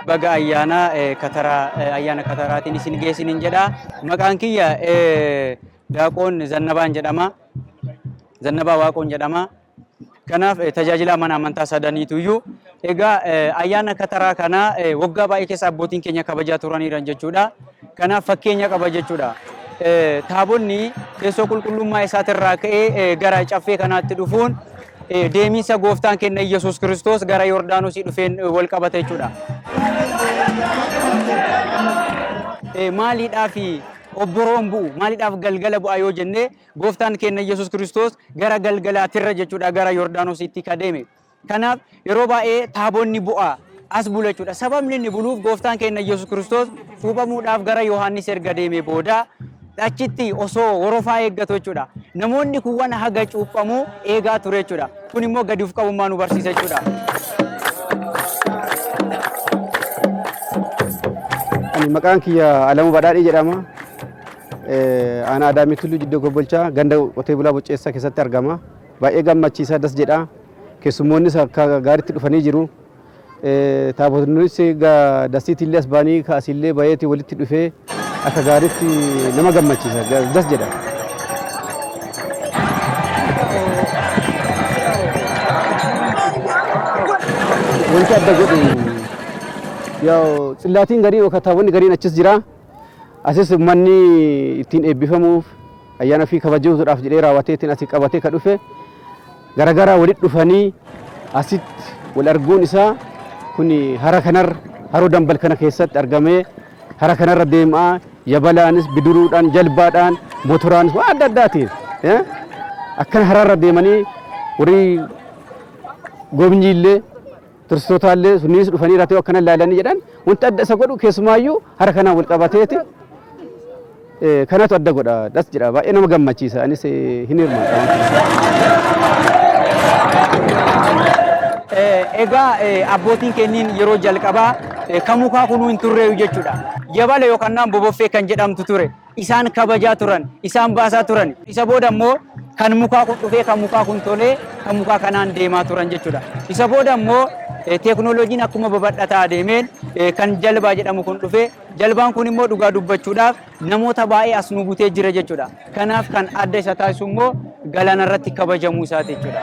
Baga ayyaana kataraa ayyaana kataraatiin isin geessinin jedha. Maqaan kiyya Daaqoon Zannabaan jedhama. Zannabaa Waaqoon jedhama. Kanaaf tajaajilaa mana amantaa sadaniituyyuu. Egaa ayyaana kataraa kana waggaa baay'ee keessa abbootiin keenya kabajaa turaniiran jechuudha. Kanaaf fakkeenya qaba jechuudha. Taabonni teessoo qulqullummaa isaatirraa ka'ee gara caffee kanaatti dhufuun deemiinsa gooftaan keenya Iyyasuus Kiristoos gara Yordaanosii dhufeen wal qabata jechuudha. Maaliidhaaf obboroon bu'u maaliidhaaf galgala bu'a yoo jenne gooftaan keenya Iyyasuus Kiristoos gara galgalaatirra jechuudha gara Yordaanositti ka deeme. Kanaaf yeroo baay'ee taabonni bu'a as bula jechuudha. Sababni inni buluuf gooftaan keenya Iyyasuus Kiristoos cuuphamuudhaaf gara Yohaannis erga deemee booda achitti osoo worofaa eeggatu jechuudha. Namoonni kuuwwan haga cuuphamuu eegaa ture jechuudha. Kun immoo gadi of qabummaa nu barsiisa jechuudha. Ani maqaan kiyya Alamuu Badhaadhii jedhama. Aanaa Adaamii Tulluu Jiddoo Gobbolchaa ganda qotee bulaa Bocceessaa keessatti argama. Baay'ee gammachiisaa das jedha. Keessummoonnis akka gaariitti dhufanii jiru. Taabotonnis dasiitillee as ba'anii kaasiillee bayeeti walitti dhufee akka gaariitti nama gammachiisa das jedha. Wanti adda godhu yaa tsillaatiin garii yookaan taabonni gariin achis jira. Asis uummanni ittiin eebbifamuuf ayyaana ofii kabajuudhaaf jedhee raawwatee ittiin asii qabatee kan dhufe garagaraa walitti dhufanii asitti wal arguun isaa kun hara kanarra haroo dambal kana keessatti argamee hara kanarra deemaa yabalaanis bidiruudhaan jalbaadhaan motoraanis waan adda addaatiin akkana hararra deemanii warri gobnyiillee turistootallee sunniinis dhufanii irratti akkana ilaalanii jedhan wanti adda isa godhu keessumaayyuu hara kanaan wal qabateeti kanatu adda godha das jedha baay'ee nama gammachiisa anis hin hirmaadha. Egaa abbootiin kenniin yeroo jalqabaa kan mukaa kunuu hin turreeyu jechuudha. Yabala yookaan naan boboffee kan jedhamtu ture. Isaan kabajaa turan, isaan baasaa turan. Isa booda immoo kan mukaa kun dhufee kan mukaa kun tolee kan mukaa kanaan deemaa turan jechuudha. Isa booda immoo teeknooloojiin akkuma babal'ataa deemeen kan jalbaa jedhamu kun dhufee jalbaan kun immoo dhugaa dubbachuudhaaf namoota baay'ee as nu butee jira jechuudha. Kanaaf kan adda isa taasisu immoo galaana irratti kabajamuu isaati jechuudha.